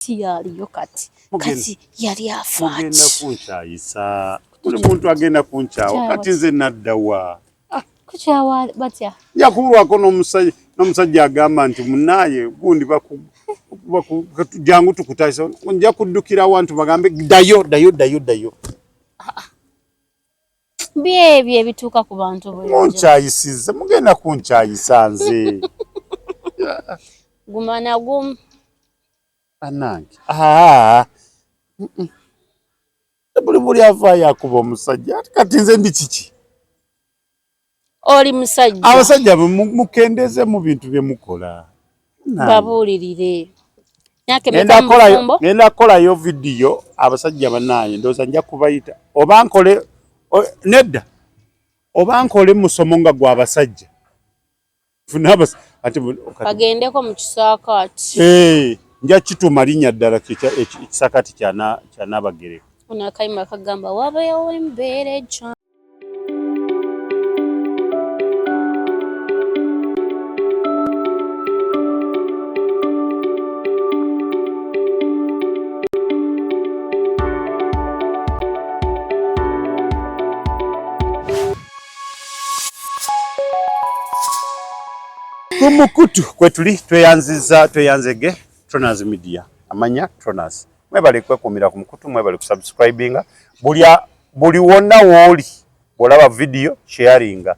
Tiyaliyo kati kati yali afaagenda kunkyayisa buli muntu agenda kunkyawa kati nze naddawa ah. Kukyawa batya nja kubulwako n'omusajja agamba nti munaye gundi jangu tukutayisa nja kuddukira wantu bagambe ddayo ddayo ddayo ddayo ah, ah. Byebyo ebituuka ku bantu munkyayisiza mugenda kunkyayisa nze guma nagumu banange buli buli avaayo akuba omusajja kati nze ndi kiki Oli musajja. Abasajja mukendeze mu bintu bye mukola. Babuulirire. Ngenda kukolayo vidiyo abasajja banaye ndowooza nja kubayita oba nkole nedda oba nkole musomo nga gwa basajja bagendeko mu kisaakaati eh, nja kituma linnya ddala ekisaakaati kya Naabagereka. Ono akayimba kagamba wabeewo embeera ejja Ku mukutu kwetuli tweyanziza tweyanzege Tronas Media amanya Tronas mwebale kwekuumira ku mukutu mwebale kusubscribinga buli buli wonna wooli bwolaba video sharinga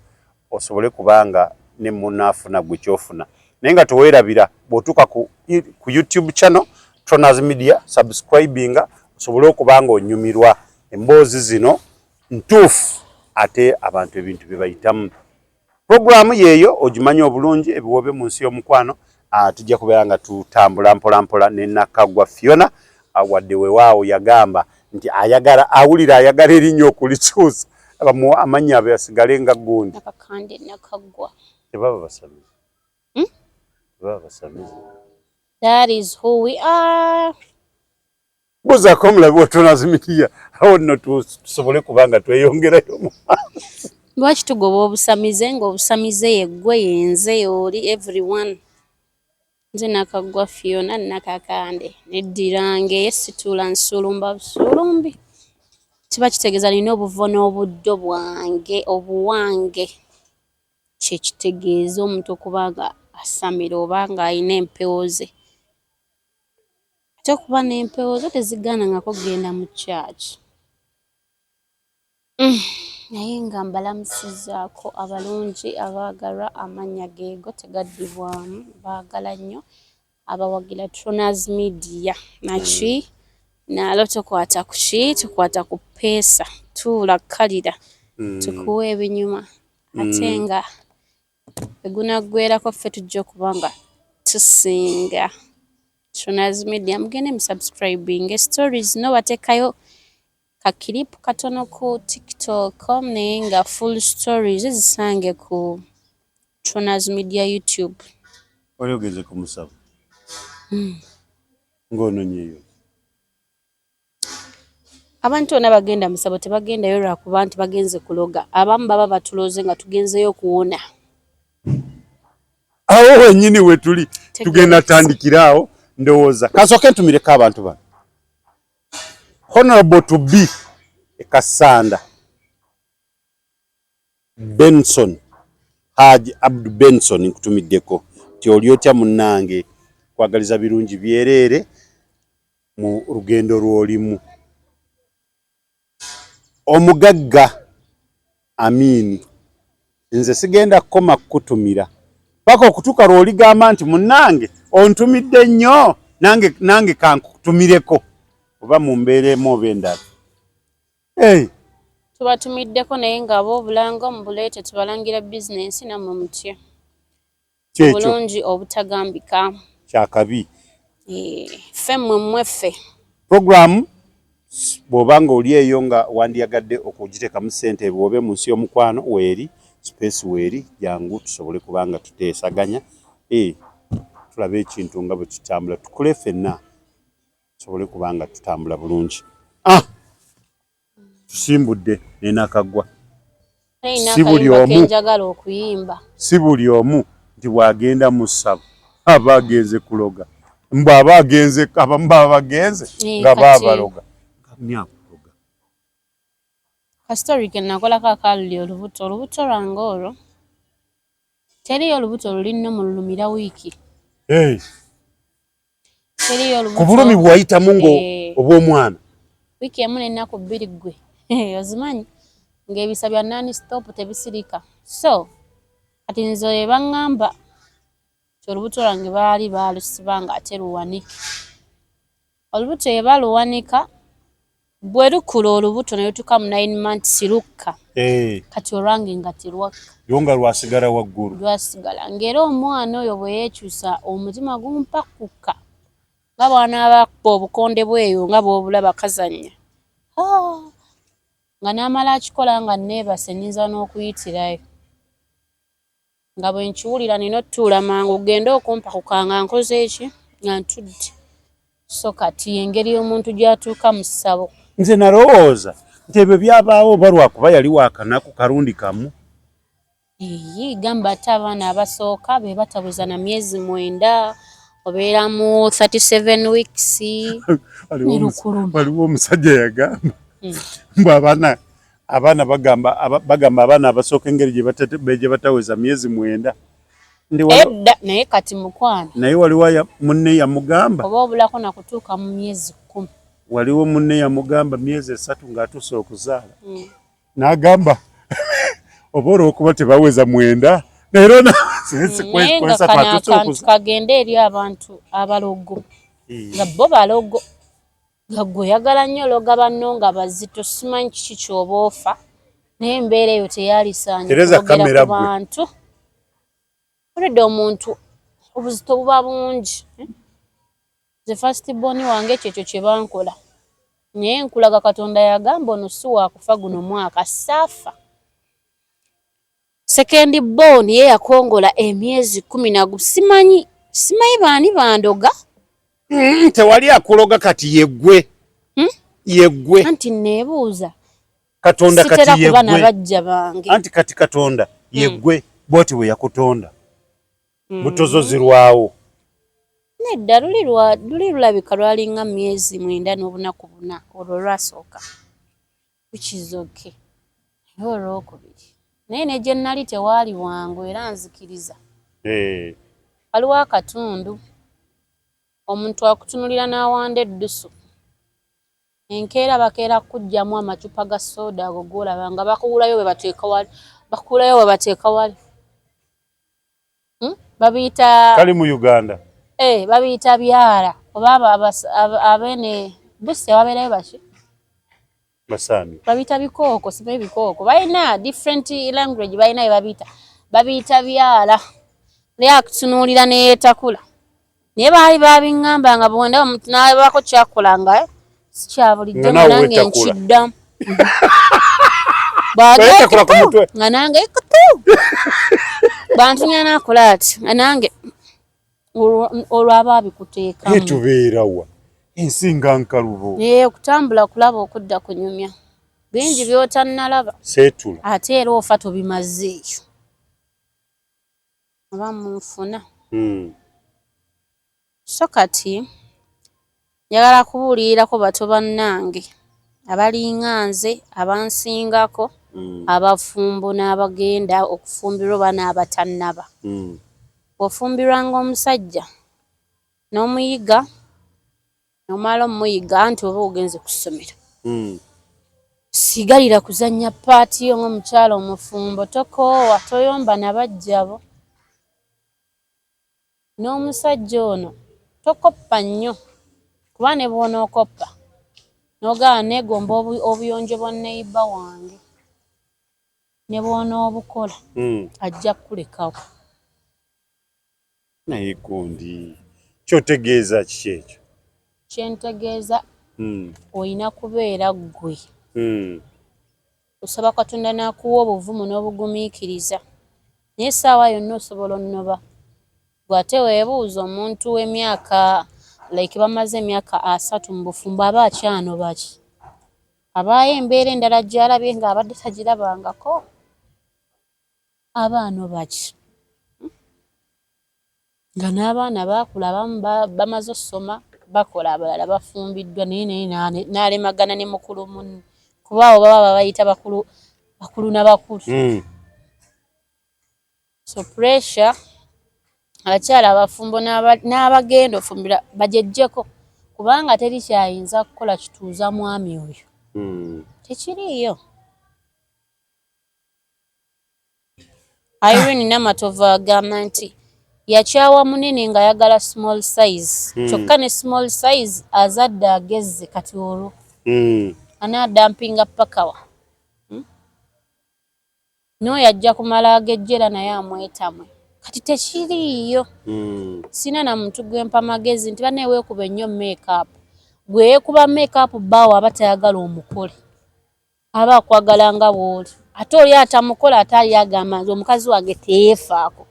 osobole kubanga ne munaafuna gwe kyofuna naye nga teweerabira bw'otuuka ku, ku YouTube channel Tronas Media subscribinga osobole okuba nga onyumirwa emboozi zino ntuufu ate abantu ebintu bye bayitamu. Pulogulaamu yeeyo ogimanyi obulungi ebiwoobe mu nsi y'omukwano. Ah, tujja kubeera nga tutambula mpolampola ne Nakaggwa Fiona ah, wadde wewaawo yagamba nti ayagala awulira ayagala erinnya okulikyusa bamuwa amannya abe asigale nga gundi. Nakakande Nakaggwa. Tebaba basamize. Hmm? Tebaba basamize. That is who we are. Buzaako omulabi wa Tronas Media awo nno tusobole kuba nga tweyongerayo mu maaso. Lwaki tugoba obusamize ng'obusamize yeggwe yenze oli everyone. Nze Nakaggwa Fiona Nakakande neddira ngeye situula nsulumba busulumbi kiba kitegeeza nina obuvo n'obuddo bwange obuwange kyekitegeeza omuntu okuba nga asamira oba ng'alina empewo ze. Ate okuba n'empewo zo tezigaanangako kugenda mu church. Mm, naye nga mbalamusizaako abalungi abaagalwa amannya geego tegaddibwamu baagala nnyo abawagira Tronas Media naki nalo tokwata ku ki tokwata ku peesa tuula kalira tukuwa ebinyuma ate nga egunaggwerako ffe tujja okuba nga tusinga Tronas Media mugende mu subscribing stories no batekayo ka clip katono ku TikTok naye nga full stories zisange ku Tronas Media YouTube. Wali ogenze ku musawo ng'ononyeyo? Abantu bonna bagenda musabo tebagendayo lwakuba nti bagenze kuloga, abamu baba batuloze nga tugenzeyo okuwona. Awo wenyini wetuli tugenda tandikira awo ndowooza kasooke ntumireko abantu bano. Honorable to be Kasanda Benson Haji Abdu Benson nkutumiddeko nti oli otya munnange kwagaliza birungi byereere mu lugendo lw'olimu. Omugagga Amini nze sigenda kukoma kukutumira paka okutuuka lw'oligamba nti munnange ontumidde nnyo nange, nange kankutumireko oba mu mbeera emu oba endala. Hey. Tubatumiddeko naye nga ab'obulango mubuleete tubalangira bizinensi nammwe mutye. Obulungi obutagambika. Kyakabi. Eh, ffe mmwe mmwe ffe. Program bw'oba ng'oli eyo nga wandiyagadde okugiteekamu ssente bw'obe mu nsi y'omukwano weeri space weeri jangu tusobole kuba nga tuteesaganya eh, tulabe ekintu nga bwe kitambula tukule ffenna tusobole kuba nga tutambula bulungi. Ah! Tusimbudde ne Nakaggwa. Si buli omu si buli omu nti bw'agenda mu ssabo aba agenze kuloga. Mbu aba agenze, abamu baba bagenze Eh, nga kati- babaloga. Ani akuloga? Ka story ke nakolako akaluli olubuto, olubuto lwange olwo teriyo olubuto luli nno mululumira wiiki. Hey, Teriyo olubuto ku bulumi bwewayitamu ngo Eh. obw'omwana. Wiiki emu n'ennaku 2 ggwe ozimanyi ng'ebisa bya non stop tebisirika. So kati nze baŋŋamba nti olubuto lwange baali baalusiba ng'ate luwanike. Olubuto bwe baluwanika, bwe lukula olubuto ne lutuuka mu 9 months lukka. Eh, Kati olwange nga terwakka. Lwo nga lwasigala waggulu. Lwasigala ng'era omwana oyo bwe yeekyusa omutima gumpakuka nga bw'anaaba akuba obukonde bweyo nga bw'obulaba kazannya. Ah, nga n'amala akikola nga neebase nnyinza n'okuyitirayo. Nga bwe nkiwulira nina otutuula mangu ogende okumpakuka nga nkoze eki nga ntudde. So kati engeri omuntu gy'atuuka mu ssabo. Nze nalowooza nti ebyo byabaawo oba lwakuba yali waakanaku kalundi kamu. Eyi, gamba ate abaana abasooka be batabuza na myezi 9, obeera mu 37 weeks. Waliwo Ne lukuluma. Waliwo omusajja yagamba mbu abaana bagamba abaana abasooka engeri gye bataweza myezi 9. Ndi Edda, naye kati mukwano. Naye waliwo munne yamugamba. Oba obulako na kutuuka mu myezi 10. Waliwo munne yamugamba myezi 3 ng'atuuse okuzaala. N'agamba oba olw'okuba tebaweza 9, naye era Naye nga kwesatu kano atuuse akantu okuzaala. kagende eri abantu abalogo. Nga bo balogo. Nga ggwe oyagala nnyo ologa banno nga bazito, simanyi kiki ky'oba ofa. Naye embeera eyo teyalisaanye Tereza kwogera kamera ku ggwe. bantu. Olwedde omuntu obuzito buba bungi. Nze first born wange kyekyo kye bankola. Naye nkulaga Katonda yagamba ono si wa kufa guno mwaka, saafa. Second born ye yakongola emyezi kumi na gumu. Simanyi baani bandoga. Tewali akuloga kati yeggwe. Yeggwe. Anti neebuuza. Katonda kati Sitera kuba na yeggwe. bajja bange. Anti kati Katonda yeggwe bw'oti bwe yakutonda. Butozo zirwawo. Nedda, luli lulabika lwalinga myezi 9 n'obunaku 4 olwo lwasooka. Which is okay. Naye olwokubiri. Naye ne gye nali tewaali wangu era nzikiriza. Waliwo akatundu omuntu akutunulira n'awanda eddusu. Enkeera bakeera kuggyamu amacupa ga soda ago g'olaba nga bakuwulayo bwe bateeka wali, bakuwulayo bwe bateeka wali. Babiyita Kali mu Uganda. Babiyita byala oba abene Busia babeerayo baki? Basaami. Babiyita bikooko, simanyi bikooko. Balina different language, balina bye babiyita. Babiyita byala. Naye akutunuulira ne yeetakula. Naye baali babiŋŋamba nga bw'ondaba omuntu n'abaako ky'akola nga si kya bulijjo, Nga nga naawe nange weetakula. nkiddamu. Weetakula ku mutwe. Nga nange kutu. Bw'antunya n'akola ati, nga nange olwo aba abikuteekamu. Ye tubeera wa? Ensi nga nkalubo. Okutambula kulaba okudda kunyumya. Bingi by'otannalaba. Seetula. Ate era ofa tobimazeeyo. Oba munfuna. So kati njagala kubuulirirako bato bannange abalinga nze, abansingako, abafumbo n'abagenda okufumbirwa oba n'abatannaba. Bw'ofumbirwanga omusajja n'omuyiga, n'omala omuyiga anti oba ogenze ku ssomero. Sigalira kuzannya part yo ng'omukyala omufumbo, tokoowa, toyomba na bajjabo. N'omusajja ono tokoppa nnyo kuba ne bw'onookoppa n'ogamba neegomba obuyonjo bwa neighbor wange, ne bw'onoobukola ajja kukulekawo. Naye gundi kyotegeeza kiki ekyo? Kye ntegeeza olina kubeera ggwe. Osaba Katonda n'akuwa obuvumu n'obugumiikiriza. Naye essaawa yonna osobola onnoba. Ggwe ate weebuuza omuntu w'emyaka like bamaze emyaka 30 mu bufumbo aba akyanoba ki? Abaayo embeera endala gy'alabye ng'abadde tagirabangako. Aba anoba ki? Nga n'abaana baakula, abamu bamaze ossoma, bakola, abalala bafumbiddwa, naye naye n'alemagana ne mukulu munne, kuba abo baba babayita bakulu bakulu na bakulu. So pressure abakyala abafumbo n'abagenda ofumbira bagyeggyeko, kubanga teri kyayinza kukola kituuza mwami oyo. Tekiriiyo. Irene Namatovu agamba nti yakyawa munene ng'ayagala small size. Kyokka ne small size azadde agezze, kati olwo anaadampinga pakawa? N'oyo ajja kumala agejjera naye amwetamwe. Kati tekiriiyo. Sina na muntu gwempa magezi nti bannaye weekuba ennyo make-up. Gwe yeekuba make-up bbaawo aba tayagala omukole, aba akwagala nga bw'oli. Ate oli atamukola ate ali agamba nti omukazi wange teyeefaako.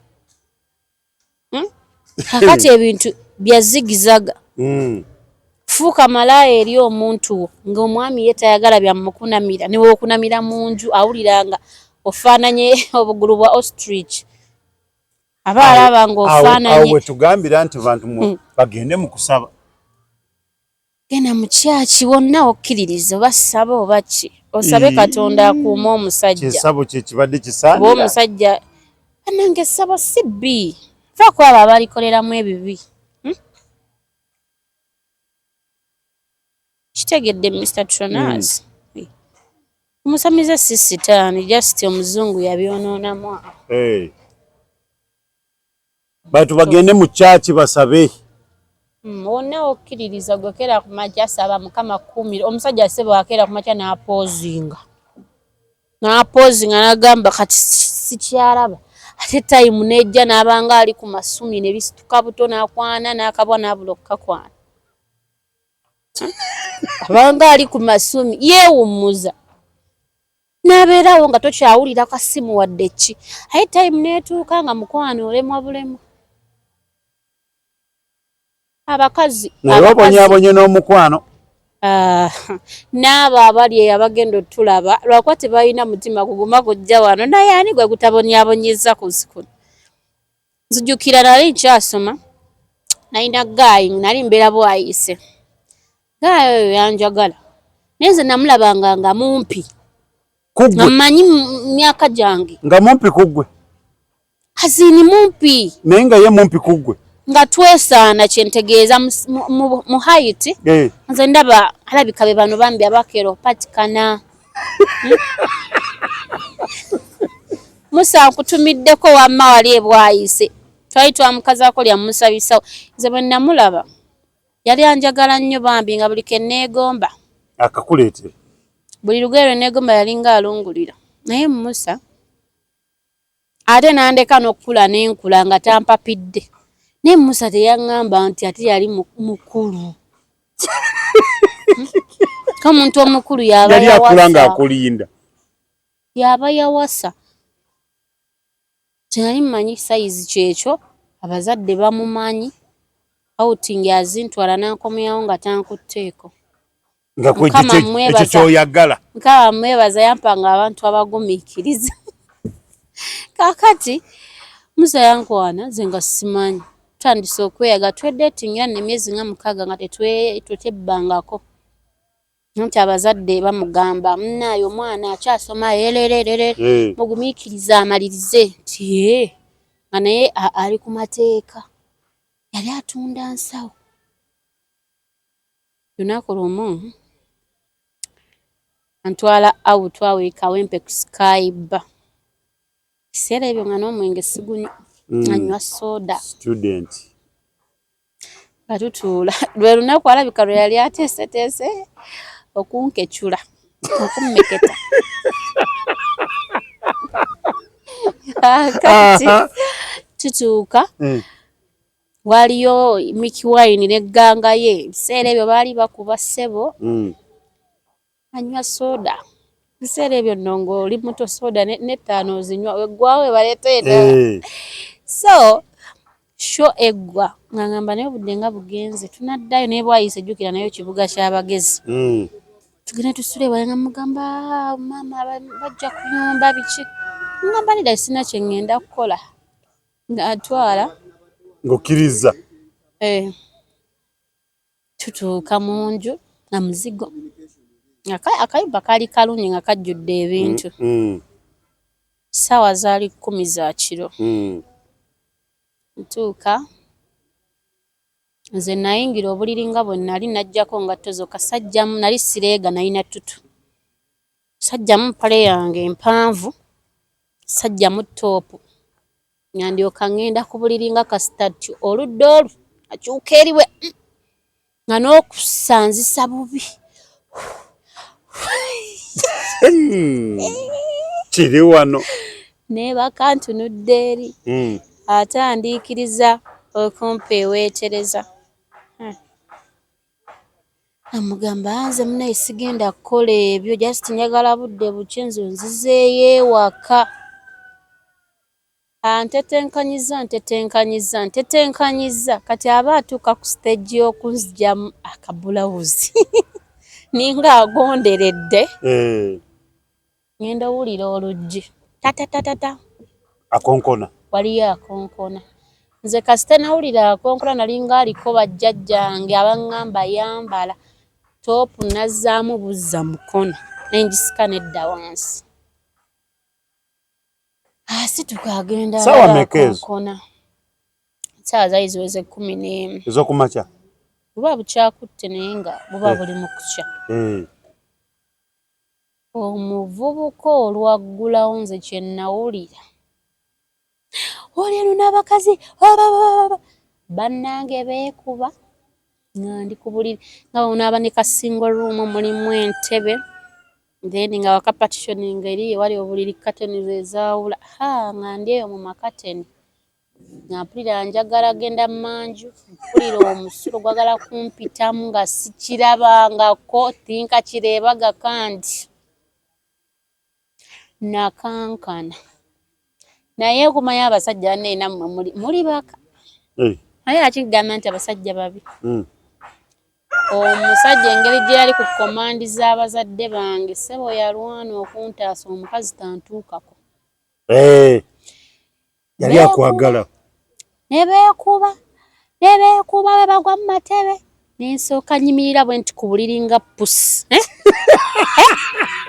Kakati ebintu bya zigizaga. Fuuka malaaya eri omuntu wo, ng'omwami ye tayagala bya mukunamira, ne w'okunamira mu nju awulira nga ofaananye obugulu bwa ostrich, aba alaba ng'ofaananye. Awo wetugambira nti bantu bagende mu kusaba. Genda mu kyaki wonna okkiririza, oba saba oba ki, osabe Katonda akuume omusajja. Kyesabo kye kibadde kisaanira. Oba omusajja bannange, essabo si bbi, fa ku abo abalikoleramu ebibi. Kitegedde Mr Tronas. Omusamize si sitaani, just omuzungu yabyonoonamu awo. Hey. Bantu bagende mu kyaki basabe. Wonna okkiririza, gwe keera ku makya saba Mukama kukuumira omusajja. Ssebo akeera ku makya n'apoozinga n'apoozinga n'agamba kati sikyalaba, ate time nejja n'abanga ali ku masumi ne bisituka buto n'akwana n'akabwa n'abula okukakwana, abanga ali ku masumi yeewummuza n'abeerawo nga tokyawulira kasimu wadde ki, aye time n'etuuka nga mukwano olemwa bulemu. Abakazi naye obonyaabonye n'omukwano. Ah, n'abo abali eyo abagenda otulaba, lwakuba tebalina mutima kuguma kujja wano, naye ani gwe gutabonyaabonyeza ku nsi kuno? Nzijukira nali nkyasoma, nalina guy, nali mbeera Bwayise. Guy oyo yanjagala, naye nze namulabanga nga mumpi, nga mmanyi myaka gyange. Nga mumpi kuggwe? Azini mumpi. Naye nga ye mumpi kuggwe? Nga twesaana, kyentegeeza mu height. Nze ndaba alabika be bano bambi abakeera opatikana. Musa, nkutumiddeko wamma wali ebwayise. Twali twamukazaako lya Musa Bisawo. Nze bwe namulaba yali anjagala nnyo bambi, nga buli ke neegomba akakuleetera. Buli lugoye lwe neegomba yalinga alungulira. Naye Musa ate n'andeka n'okukula n'enkula nga tampapidde. Naye Musa teyaŋŋamba nti ate yali mukulu. Omuntu omukulu yaba yali akula ng'akulinda. Yaba yawasa. Tenali mmanyi sayizi kyekyo, abazadde bamumanyi. Outing azintwala n'ankomyawo nga tankutteeko. Nga ekyo kyoyagala. Mukama mwebaza yampanga abantu abagumiikiriza. Kaakati Musa yankwana nze nga simanyi. Tutandise okweyaga, twedatingira nemyezi nga 6 nga tetwebbangako. Nti abazadde bamugamba, munnaaye omwana akyasoma erererere, mugumiikirize amalirize. Nti ye nga naye ali ku mateeka, yali atunda nsawo. Lunaku lumu antwala out awo e Kawempe ku Sky Bar. Ebiseera ebyo nga n'omwenge sigunywa, anywa soda. Student. Nga tutuula, lwe lunaku alabika lwe yali ateeseteese okunkecula, okummeketa. Kati tutuuka, waliyo Mickey Wine n'egganga ye. Ebiseera ebyo baali bakuba ssebo. Anywa soda. Ebiseera ebyo nno ng'oli muto, soda n'ettaano ozinywa, weggwawo webaleeta endala. So show eggwa nga ngamba naye obudde nga bugenze, tunaddayo naye Bwayise, jjukira naye ekibuga ky'abagezi. Tugende tusule waye, nga mugamba maama bajja kuyomba biki. Ngamba nedda, sina kye ŋŋenda kukola. Ng'atwala Ng'okkiriza. Eh. Tutuuka mu nju nga muzigo. Akayumba kaali kalungi nga kajjudde ebintu. Ssaawa zaali 10 za kiro. Ntuuka nze nayingira obuliri nga bwe nali najjako ngatto zokka sajjamu nali sireega nalina ttutu. Sajjamu mpale yange empanvu, sajjamu ttoopu nga ndyoka ngenda ku buliri nga kasita oludda olwo akyuka eri bwe nga n'okussa nzisa bubi. Kiri wano. Neebaka ntunudde eri. Atandiikiriza okumpeeweetereza. Amugamba nze munnaye sigenda kukola ebyo just njagala budde bukye nze nzizeeyo ewaka. Ntetenkanyizza ntetenkanyizza ntetenkanyizza kati aba atuuka ku stage y'okunzigyamu akabulawuzi ninga agonderedde. Ngenda owulira oluggi tatatatata. Akonkona. Waliyo akonkona. Nze kasita nawulira akonkona nalinga aliko bajjajjange abaŋŋamba yambala toopu nazzaamu buzza mukono ne ngisika nedda wansi. Asituka agenda akonkona. Ssaawa zaali ziweze 11. Ez'okumakya? Buba bukyakutte naye nga buba buli mu kukya. Omuvubuka olwaggulawo nze kye nawulira. Oli eno n'abakazi bannange beekuba nga ndi ku buliri nga bw'onaaba ne ka single room mulimu entebe then nga waka partitioning eri ewali obuliri curtains ezaawula ha nga ndi eyo mu makateni nga mpulira njagala genda mmanju mpulira omusulo gwagala kumpitamu nga sikirabangako tinkakireebaga kandi nakankana. Naye okumanya abasajja banne nammwe muli baka. Naye akigamba nti abasajja babi. Omusajja engeri gye yali ku komandi z'abazadde bange ssebo yalwana okuntaasa omukazi tantuukako. Yali akwagala. Ne beekuba ne beekuba bwe bagwa mu matebe ne nsooka nnyimirira bwe nti ku buliri nga pusi.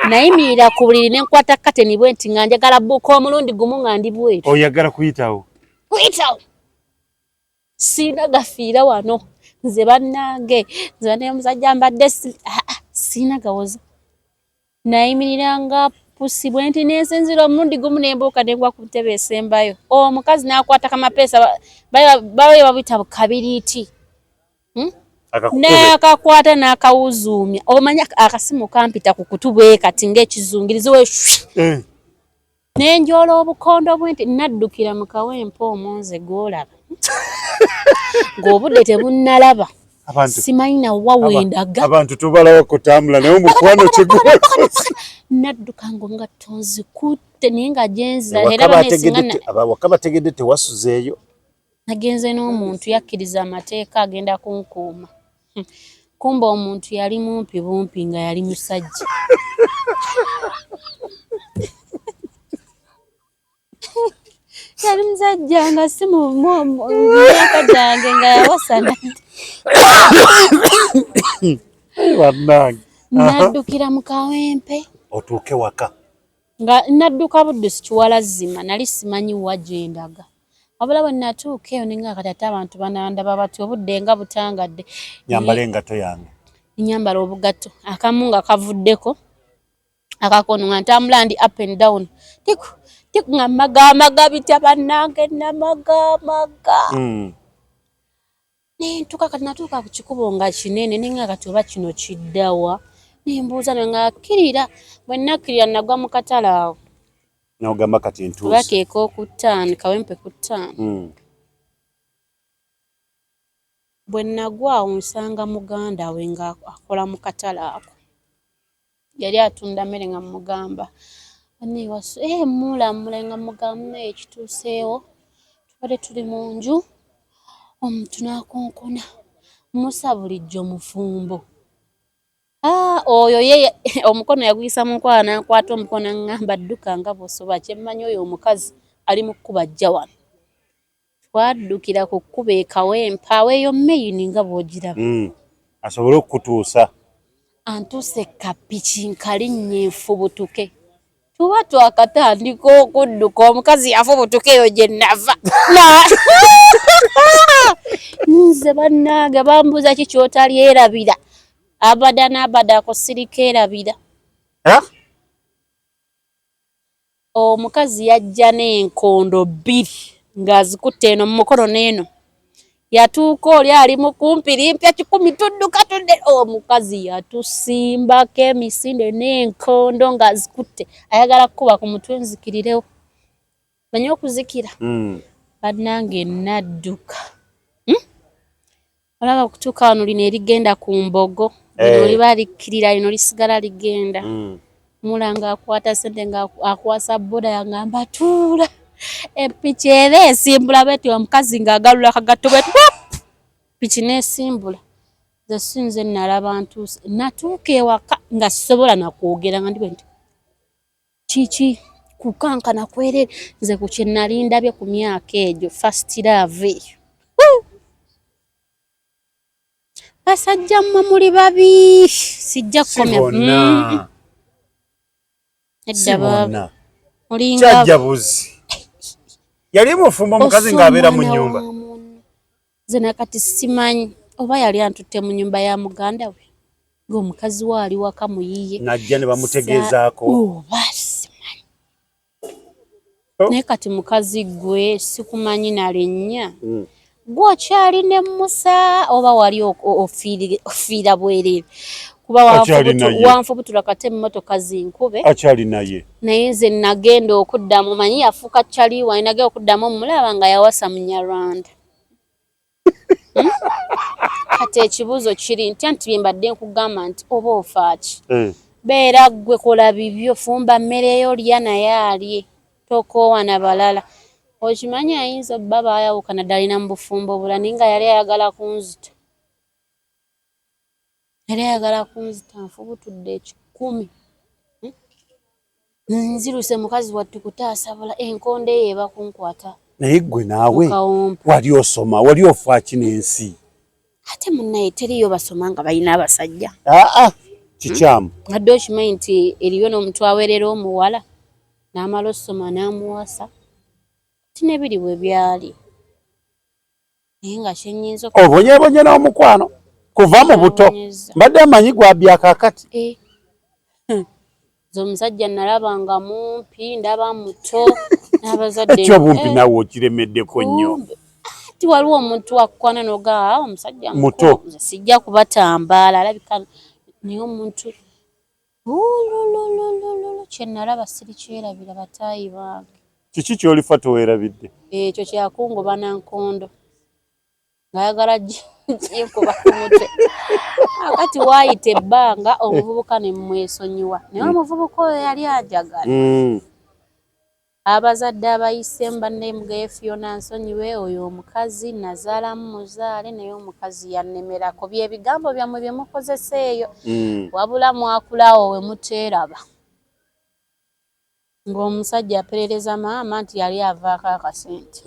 Nayimirira ku buliri ne nkwata kateni bwe nti nga njagala bbuuka omulundi gumu nga ndi bweru. Oyagala kuyitawo? Kuyitawo. Sirina gafiira wano nze bannange nze bannaye omusajja mbadde sirina gawoza. Nayimirira nga pusi bwe nti ne nsinziira omulundi gumu ne mbuuka ne ngwa ku ntebe esembayo. Omukazi n'akwata kamapeesa babe babuyita bukabiriiti. N'akakwata n'akawuzuumya. Omanya akasimu kampita ku kutu bwe kati ng'ekizungirizi we. Ne njoola obukondo bwe nti naddukira mu kawempe omwo nze gw'olaba. Ng'obudde tebunnalaba. Simanyi na wa wendaga. Abantu tubalaba kutambula naye omukwano kigubakoze. Nadduka ngo nga tonzikutte naye nga gyenzira era banesinga waka bategedde tewasuzeeyo. Nagenze n'omuntu yakkiriza amateeka agenda kunkuuma. Kumbe omuntu yali mumpi bumpi nga yali musajja. Yali musajja nga si mu myaka gyange nga yawasana. Naddukira mu kawempe. Otuuke waka. Nga nadduka buddusi kiwalazzima nali simanyi wa gye ndaga. Wabula bwe natuuka eyo ne nga kati ate abantu banandaba batya obudde nga butangadde. Nyambala engatto yange. Nyambala obugatto akamu nga kavuddeko akakono nga ntambula ndi up and down. Tiku tiku nga magamaga bitya bannange namagamaga. Nentuuka kati natuuka ku kikubo nga kinene ne nga kati oba kino kiddawa. Nembuuza ne nga kkirira bwe nakkirira nagwa mu katale awo. N'ogamba kati ntuuse. Oba keeko ku ttaano kawempe ku ttaano. Bwe nagwa awo nsanga muganda we nga akola mu katale ako. Yali atunda mmere nga mmugamba mulamula nga mmugamba munnaye ekituuseewo tubadde tuli mu nju omuntu n'akonkona Musa bulijjo mufumbo. Oyo ye omukono yaguyisa mu nkwala n'ankwata omukono n'aŋŋamba dduka nga bw'osobola kye mmanyi oyo omukazi ali mu kkuba ajja wano. Twaddukira ku kkubo e Kawempe awo eyo main nga bw'ogiraba. Asobole okukutuusa. Antuuse kapiki nkalinnya enfubutuke. Tuba twakatandika okudduka omukazi yafubutuka eyo gye nava. Nze bannange bambuuza ki ky'otalyerabira. Abada n'abada ako sirikeerabira. Omukazi yajja n'enkondo bbiri ng'azikutte eno mu mukono n'eno. Yatuuka oli ali mu kumpirimpya 100 tudduka tudde. Omukazi yatusimbako emisinde n'enkondo ng'azikutte. Ayagala kukuba ku mutwe nzikirirewo. Manyi okuzikira? Bannange nadduka. Olaba okutuuka wano lino erigenda ku mbogo. Lino liba likkirira lino lisigala ligenda. Mulanga akwata ssente nga akwasa boda yangamba tuula. Epiki era esimbula bweti omukazi ng'agalula akagatto bweti piki n'esimbula. Nze si nze nalaba ntuuse. Natuuka ewaka nga sisobola na kwogera nga ndi bwe nti kiki kukankana kwerere nze ku kye nali ndabye ku myaka egyo first love eyo. Basajja mmwe muli babi, sijja kukomya. Edda baba. Kyajja buzi. Yali mufumbo omukazi ng'abeera mu nnyumba. Nze nakati simanyi oba yali antutte mu nnyumba ya muganda we ng'omukazi we ali waka muyiye. Najja ne bamutegeezaako. Oba simanyi. Naye kati mukazi gwe sikumanyi na linnya. Gwe okyali ne Musa oba wali ofiira bwereere. Kuba wanfubutula kate emmotoka zinkube. Akyali naye. Naye nze nagenda okuddamu manyi yafuuka kyali wange nagenda okuddamu omulaba nga yawasa Munyarwanda. Kati ekibuuzo kiri nti anti bye mbadde nkugamba nti oba ofa ki? Beera ggwe kola bibyo, fumba mmere yo lya naye alye, tokoowa na balala. Okimanyi ayinza obba baayawukana ddala alina mu bufumbo obulala naye nga yali ayagala kunzita. Yali ayagala kunzita nfubutudde 100. Nziruse mukazi wattu kutaasa bula enkondo eyo eba kunkwata. Naye ggwe naawe wali osoma wali ofa ki n'ensi? Ate munnaye teriyo basoma nga balina abasajja. Aa kikyamu. Adde okimanyi nti eriyo n'omuntu aweerera omuwala n'amala osoma n'amuwasa. Ti n'ebiri bwe byali. Naye nga kyennyinza obonyeebonye n'omukwano kuva mu buto. Mbadde amanyi gwabya kaakati. Nze omusajja nalaba nga mumpi ndaba muto n'abazadde. Ekyobumpi naawe okiremeddeko nnyo. Ati waliwo omuntu akukwana n'ogaa omusajja muto. Nze sijja kubatambaala alabika naye omuntu ulululululu kye nalaba sirikyerabira bataayi bange. Kiki ky'olifa toweerabidde? Ekyo kyakungoba na nkondo. Ng'ayagala ginkuba ku mutwe. Akati waayita ebbanga omuvubuka ne mmwesonyiwa. Naye omuvubuka oyo yali anjagala. Abazadde abayiseemu banne Mugaye Fiona nsonyiwe oyo omukazi nazaalamu muzaale naye omukazi yannemerako. Bye bigambo byammwe bye mukozesa eyo. Wabula mwakula awo we muteeraba. Ng'omusajja aperereza maama nti yali avaako akasente.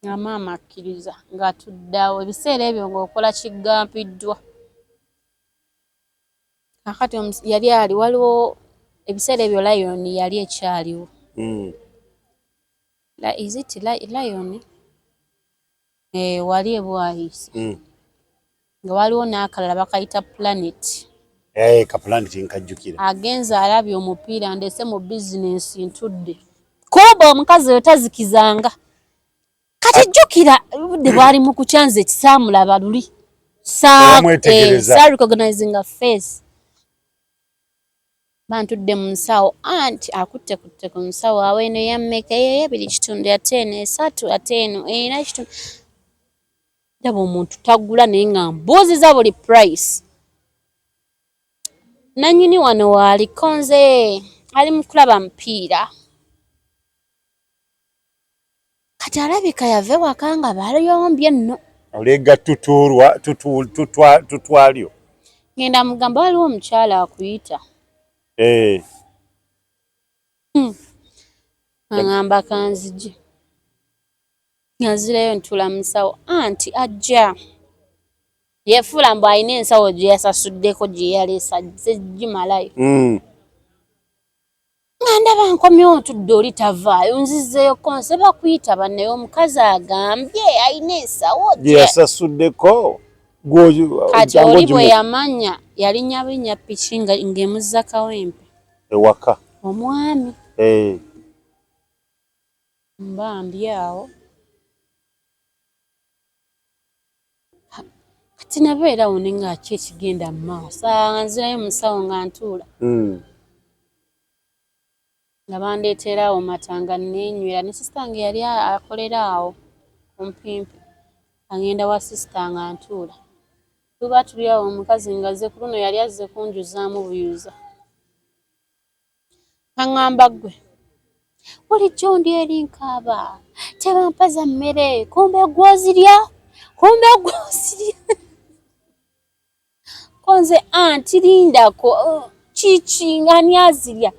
Nga maama akkiriza ng'atuddeawo ebiseera ebyo ng'okola kigampiddwa. Kakati yali ali waliwo ebiseera ebyo Lion yali ekyaliwo. Is it Lion? Wali e Bwaise. Nga waliwo n'akalala bakayita Planet. Ka Planet nkajjukira. Agenze alabye omupiira ndese mu bizinensi ntudde. Kumbe omukazi oyo tazikizanga. Kati jjukira obudde bwali mu kukya nze kisaamulaba luli. Sa recognizing a face. Bantudde mu nsawo anti akutte kutte ku nsawo awo eno eyammeka eyo ebiri kitundu ate eno 3 ate eno ena kitundu. Ndaba omuntu tagula naye nga mbuuziza buli price. Nannyini wano waaliko nze ali mu kulaba mupiira. Kati alabika yava ewaka nga bayombye nno. Olega tutwalyo. Ngenda mugamba waliwo omukyala akuyita. Aŋŋamba kanzije. Nga nzirayo ntuula mu nsawo anti ajja yefuula mbu alina ensawo gye yasasuddeko gye yaleese azze gimalayo. Nga ndaba nkomyewo ntudde oli tavaayo nzizeeyo konse bakuyita bannaye omukazi agambye alina ensawo gye yasasuddeko. Kati oli bwe yamanya yalinya bulinya piki ng'emuzza Kawempe ewaka omwami. Mba ndi awo. Kati nabeera awo ne nga ki ekigenda mu maaso. Nga nzirayo mu nsawo nga ntuula. Nga bandeetera awo mata nga neenywera ne sisita wange yali akolera awo kumpimpi. Agenda wa sisita nga ntuula. Tuba tuli awo omukazi ng'azze ku luno yali azze kunjuzaamu buyuza. Aŋŋamba ggwe bulijjo ndi eri nkaaba tebampaza mmere kumbe gw'ozirya kumbe gw'ozirya ko nze anti lindako kiki ani azirya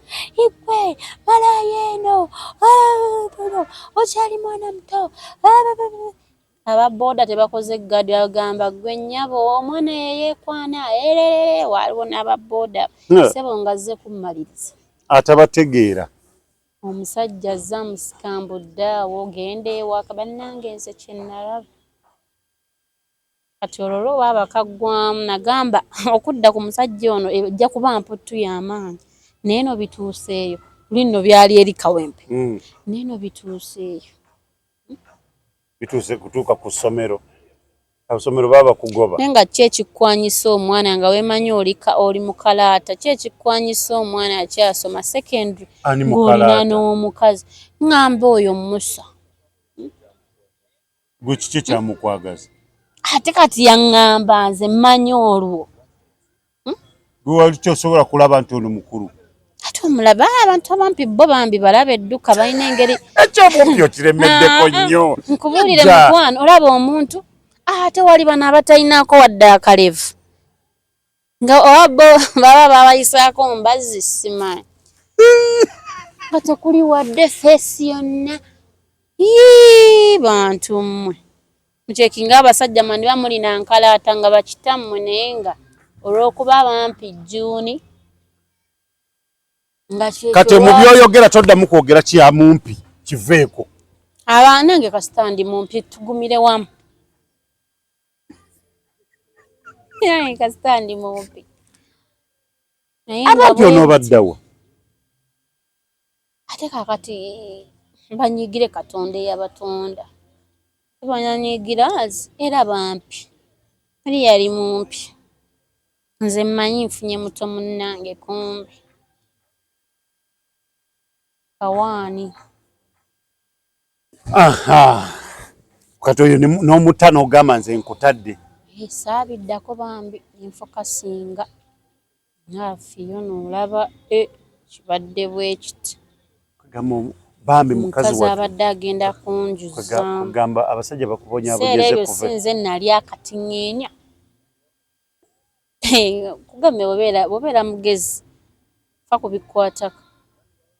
igwe malaaya eno okyali mwana muto. Aba boda tebakoze gadi agamba gwe nnyabo omwana yeyeekwana ererere waliwo n'aba boda ssebo nga azze kummaliriza. Atabategeera. Omusajja azze amusikambudde awo genda ewaka bannange nze kye nalaba. Kati olwo lwo baaba kaggwamu nagamba okudda ku musajja ono ejja kuba mputtu y'amaanyi naye no bituuseeyo luli nno byali eri Kawempe naye no bituuseeyo. Bituuse kutuuka ku ssomero. Abasomero baba kugoba. Naye nga ki ekikwanyisa omwana nga weemanyi oli mukalaata ki ekikwanyisa omwana akyasoma secondary ng'olina n'omukazi ŋŋamba oyo Musa. Gwe kiki ekyamukwagaza? Ate kati yaŋŋamba nze mmanyi olwo. Gwe wali kyosobola kulaba nti ono mukulu. Ate omulaba abantu abampi bo bambi balaba edduka balina engeri. Ekyobumpi okiremeddeko nnyo. Nkubuulire mukwano olaba omuntu ate wali bano abatalinaako wadde akalevu nga oba bo baba babayisaako mbazzi simanyi nga tekuli wadde feesi yonna. Yii bantu mmwe mukyekinga abasajja mwandiba mulina nkalaata nga bakitammwe naye nga olw'okuba bampi Jjuuni nga kati mu by'oyogera toddamu kwogera kya mumpi kiveeko. Abanange kasita ndi mumpi tugumire wamu. Nange kasita ndi mumpi. Abampi onoobaddawa? Ate kaakati banyigire Katonda eyabatonda. Tebananyigira era bampi. Oli yali mumpi. Nze mmanyi nfunye muto munnange kumbe. Kawaani. Aha. Kati oyo n'omuta n'ogamba nze nkutadde. Saabiddako bambi nfokasinga. Naafiyo n'olaba kibadde bwe kiti. Bambi mukazi abadde agenda kunjuzaamu. Kugamba abasajja bakubonyaabonyeze kuve. Si nze nali akatiŋŋeenya. Kugambe bw'obeera mugezi fa ku bikwatako.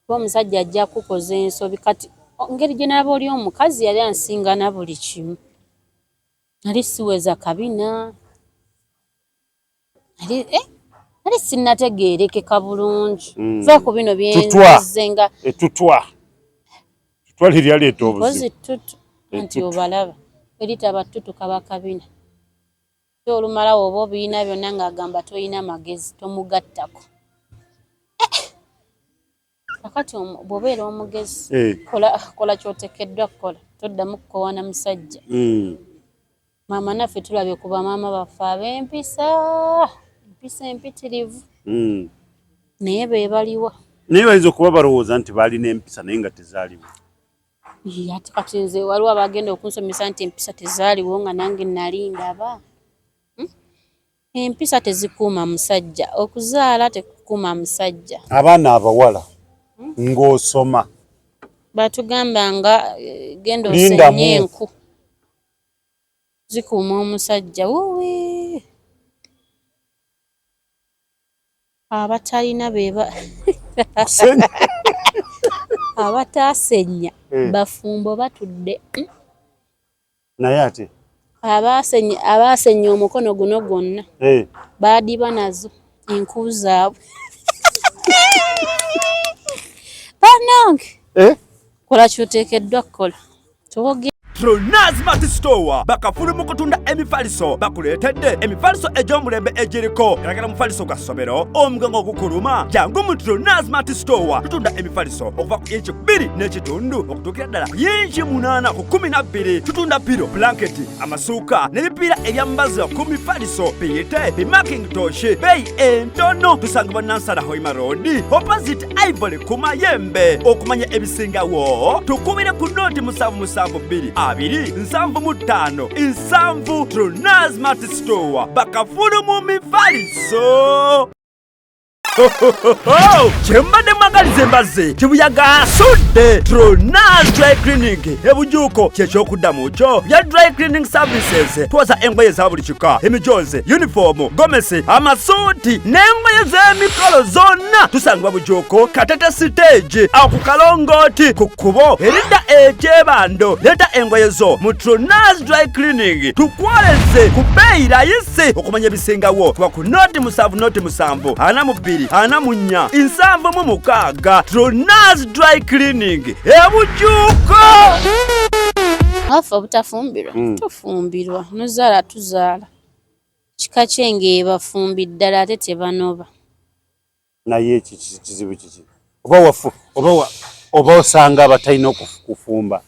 Kuba omusajja ajja kukukoza ensobi kati engeri gye nalaba oli omukazi yali ansinga na buli kimu. Nali siweza kabina. Nali sinnategeerekeka bulungi. Va ku bino bye nzize nga etutwa. Tutwa lye lyaleeta obuzibu. Mpozi ttutu anti obalaba eritaba ttutu kaba kabina. Ate olumala oba obirina byonna ng'agamba tolina magezi tomugattako. Kakati bw'obeera omugezi kola ky'oteekeddwa kukola toddamu kukowana musajja. Maama naffe tulabye ku bamaama baffe ab'empisa empisa empitirivu naye be baliwa. Naye bayinza okuba balowooza nti baalina empisa naye nga tezaaliwo. Ate kati nze waliwo abagenda okunsomesa nti empisa tezaaliwo nga nange nali ndaba. Empisa tezikuuma musajja, okuzaala tekukuuma musajja. Abaana abawala ng'osoma. Batugamba nga genda osenye enku. Zikuuma omusajja wuwi. Abatalina be abataasenya bafumbo batudde. Naye ate Abaasenya omukono guno gwonna baadiba nazo enku zaabwe. Bannange, kola kyoteekeddwa kukola. Twoge Trona Smart Store bakafulu mu kutunda emifaliso bakuleetedde emifaliso egy'omulembe egiriko galagala mufaliso gwa ssomero omugongo ogukuluma. Jangu mu Trona Smart Store, tutunda emifaliso okuva ku inci 2.5 okutuukira ddala ku yinci 8 ku 12. Tutunda pillow, blanketi, amasuuka n'ebipiira ebyambazibwa ku mifaliso, biyite bimakintosh, beeyi entono. Tusangibwa Nansana Hoima Road, opposite Ivory ku Mayembe. Okumanya ebisingawo tukubire ku noti 772 275 7. Trona Smart Store, bakafulu mu mifaliso. Kyembadde mwagaliza embazzi kibuyaga asudde. Tronas Dry Cleaning ebujuuko kyekyokuddamu kyo bya dry cleaning services. Twoza engoye za buli kika, emijozi, yunifoomu, gomesi, amasuuti n'engoye z'emikolo zonna. Tusangibwa Bujuuko, Katete stage, awo ku kalongooti ku kkubo eridda ekyebando. Leeta engoye zo mu Tronas Dry Cleaning tukwoleze ku bbeeyi rayisi. Okumanya ebisingawo kuba ku noti 7 noti 7 42 44 76. Tronas Dry Cleaning ebujuuko. Afe obutafumbirwa, tufumbirwa, nozaala tuzaala. Kika kyenge bafumbi ddala ate tebanoba. Naye kizibu kiki? Oba wafu oba osanga abatalina kufumba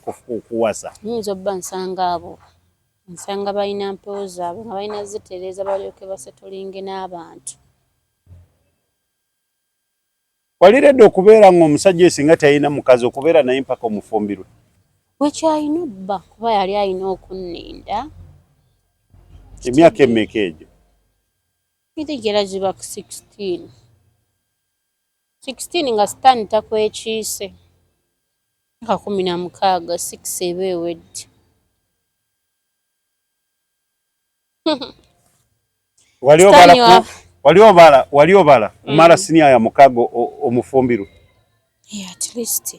kuwasa. Nyinza obba nsanga abo, nsanga balina mpewo zaabwe nga balina zitereeza balyoke basetolinge n'abantu. Waliredde okubeera ng'omusajja singa talina mukazi okubeera naye mpaka omufumbirwe? Wekyalina obba kuba yali alina okunninda. Emyaka emeka egyo? Era giba ku 16. 16 nga sitaani takwekiise. Myaka 16, 6 eba ewedde. Wali obala omala siniya ya 6 omufumbirwe? Yeah, at least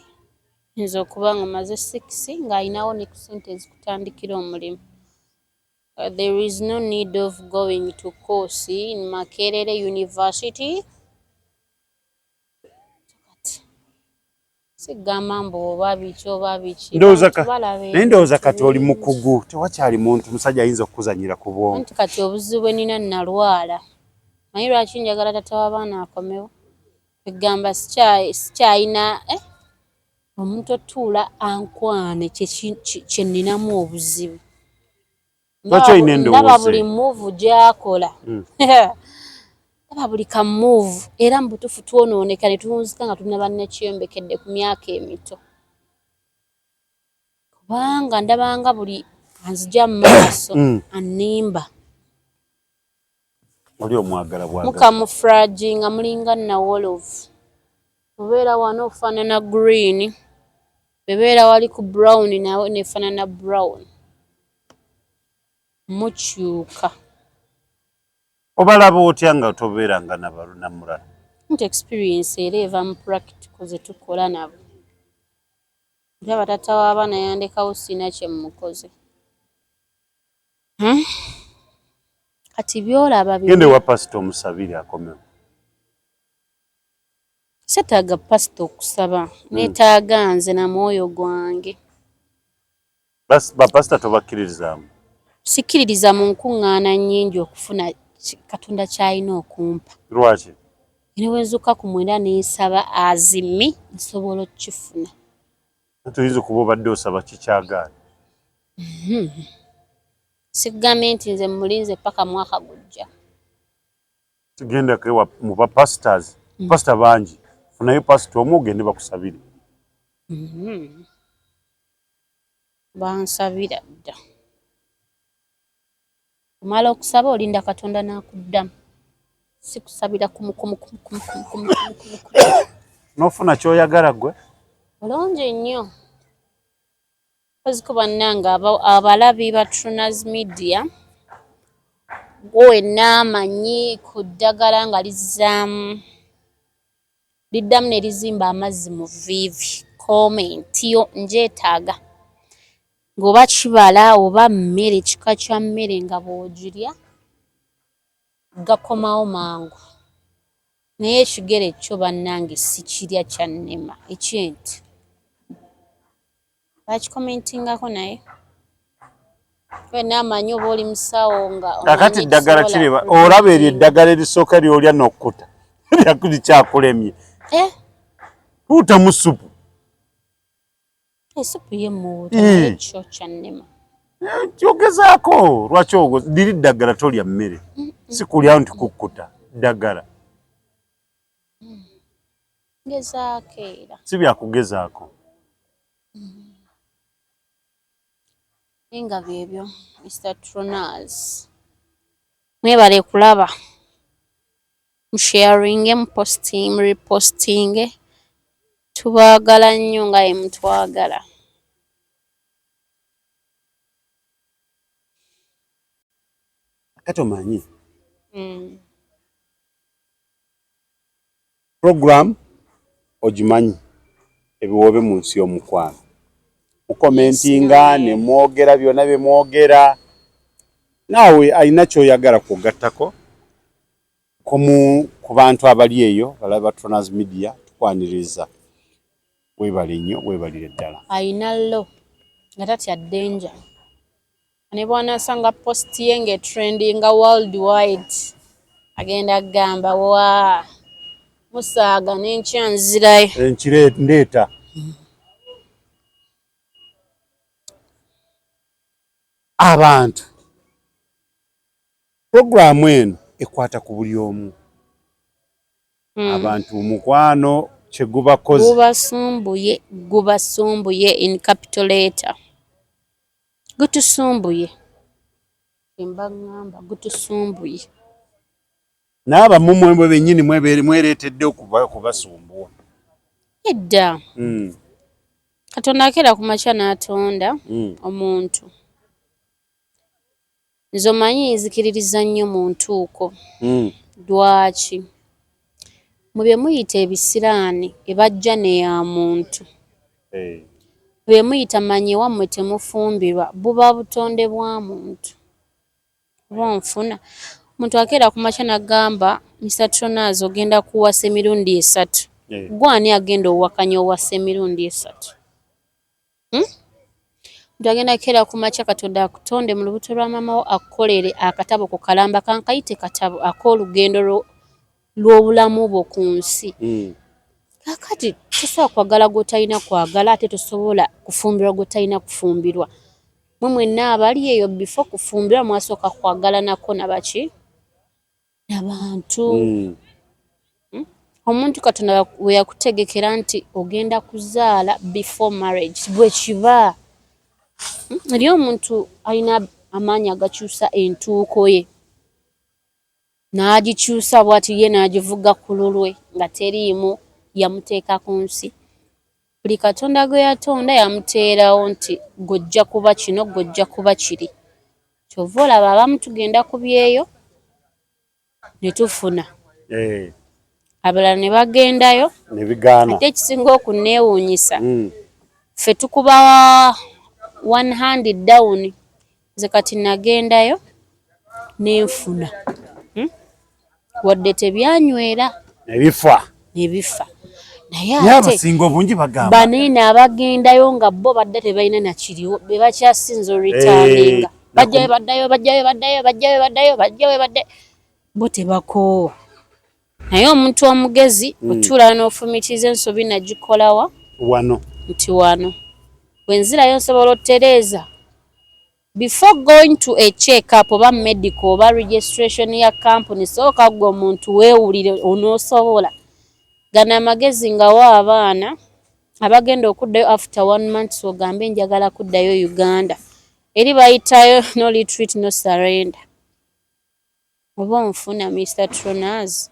nza okuba nga maze 6 ng'alinawo ne ku ssente ezikutandikira omulimu. There is no need of going to course in Makerere University. Kati sigamba mbu oba biki oba biki. Naye ndowooza kati oli mukugu, tewakyali muntu musajja ayinza okukuzanyira ku bwongo. Anti kati obuzibu bwe nina nalwala. Manyi lwaki njagala tata w'abaana akomewo? Egamba sikyayina omuntu otuula ankwane kye nninamu obuzibu. Ndaba buli move gy'akola. Ndaba buli ka move, era mu butuufu twonooneka ne tuwunzika nga tulina bannakyeyombekedde ku myaka emito. Kubanga ndabanga buli anzija mu maaso annimba. Oli omwagala bwagala. Mukamufraginga mulinga nawolovu. Obeera wano ofaanana green, bebeera wali ku brown nawe nefaanana brown. Mukyuka. Obalaba otya nga tobeeranga na mulala? Nti experience era eva mu practical ze tukola nabo. Ndaba taata w'abaana yandekawo sirina kye mmukoze. Kati by'olaba Genda ewa pasita omusabire akomewo. Seetaaga pasita okusaba, neetaaga nze na mwoyo gwange. Bapasita tobakkiririzaamu? Sikkiririza mu nkuŋŋaana nnyingi okufuna Katonda ky'alina okumpa. Lwaki? Ne bwe nzuukuka ku 9 ne nsaba azimi nsobola okukifuna. Tuyinza okuba obadde osaba kikyagaana. Sikugambye nti nze mulinze paka mwaka gujja. Tugendako ewa mu ba pastors. Pastor bangi. Funayo pastor omu ogende bakusabire. Bansabira dda. Omala okusaba olinda Katonda n'akuddamu. Sikusabira kumu kumu kumu kumu kumu kumu kumu kumu. N'ofuna ky'oyagala ggwe? Bulungi nnyo. Koziko bannange abalabi ba Trunas Media, gwe wenna amanyi ku ddagala nga lizzaamu liddamu ne lizimba amazzi mu vviivi. Comment yo ngyetaaga. Ng'oba kibala oba mmere, kika kya mmere nga bw'ogirya gakomawo mangu. Naye ekigere kyo bannange sikirya, kyannema eky'ente. Bakikomentingako naye wenna amanyi oba oli musawo nga Kakati omanyi eddagala ekisobola kireba ku olaba eryo eddagala erisooka lyolya n'okkuta lyakulikyakulemye. Eh? Tuutamu supu. Esupu ye muwuuta naye kyo kyannema. Kyogezaako lwaki liri ddagala tolya mmere si kulya nti kukkuta ddagala. Ngezaako era. Si byakugezaako. Naye nga byebyo Mr Tronaz. Mwebale kulaba. Musharinge, muposting, murepostinge. Tubaagala nnyo nga bwe mutwagala. Kati omanyi program ogimanyi, ebiwoobe mu nsi y'omukwano, mukomentinga ne mwogera byonna bye mwogera. Naawe alina ky'oyagala kwogattako ku bantu abali eyo balaba Tronas Media, tukwaniriza. Weebale nnyo, weebalire ddala. Ayina lo nga tatya danger ne bw'anaasanga post ye ng'etrendinga world wide, agenda kugamba wa musaaga n'enkya nzirayo. Enkire ndeeta abantu. Puroguramu eno ekwata ku buli omu. Abantu mukwano kyegubakoze gubasumbuye, gubasumbuye in capital letter, gutusumbuye, mba ŋŋamba gutusumbuye. N'abamu mwemwe bennyini mwereetedde okubasumbuwa. Edda Katonda akeera ku makya n'atonda omuntu. Nze omanyi nzikiririza nnyo mu ntuuko. Lwaki mu bye muyita ebisiraani ebajja ne ya muntu? Mu bye muyita manye wammwe temufumbirwa, buba butonde bwa muntu. Oba onfuna, omuntu akeera ku makya n'agamba, Mr Tronaz, ogenda kuwasa emirundi 3. Gwe ani agenda owakanya owasa emirundi 3? Omuntu agenda kukeera ku makya, Katonda akutonde mu lubuto lwa maama wo, akukolere akatabo ku kalamba, kankayite katabo ak'olugendo lw'obulamu bwo ku nsi. Kakati tosobola kwagala gw'otalina kwagala, ate tosobola kufumbirwa gw'otalina kufumbirwa. Mwe mwenna abali eyo, before kufumbirwa mwasooka kwagala nako nabaki nabantu. Omuntu Katonda we yakutegekera nti ogenda kuzaala before marriage, bwe kiba. Eri omuntu alina amaanyi agakyusa entuuko ye n'agikyusa bw'ati ye n'agivuga ku lulwe nga teriimu yamuteeka ku nsi. Buli Katonda gwe yatonda yamuteerawo nti gojja kuba kino, gojja kuba kiri. Kyova olaba abamu tugenda ku byeyo ne tufuna, abalala ne bagendayo ne bigaana. Ate ekisinga okunneewuunyisa, ffe tukuba one hand down. Nze kati nagendayo nenfuna, Wadde tebyanywera ne bifa. Ne bifa, naye Naye ate abasinga obungi bagamba baneeno abagendayo nga bo badde tebalina nakiriwo be bakyasinza oreturninga. Bajjayo, baddayo, bajjayo, baddayo, bajjayo, baddayo, bajjayo, baddayo, bo tebakoowa. Naye omuntu omugezi otuula n'ofumitiza ensobi nagikolawa wano nti wano bwenzirayo nsobola otereeza. Before going to a check up oba medical oba registration ya company, sooka gwe omuntu weewulire onoosobola. Gano amagezi ngawa abaana abagenda okuddayo after one month, ogambe njagala kuddayo Uganda, eri bayitayo no retreat, no surrender. Oba onfuna, Mr Tronaz?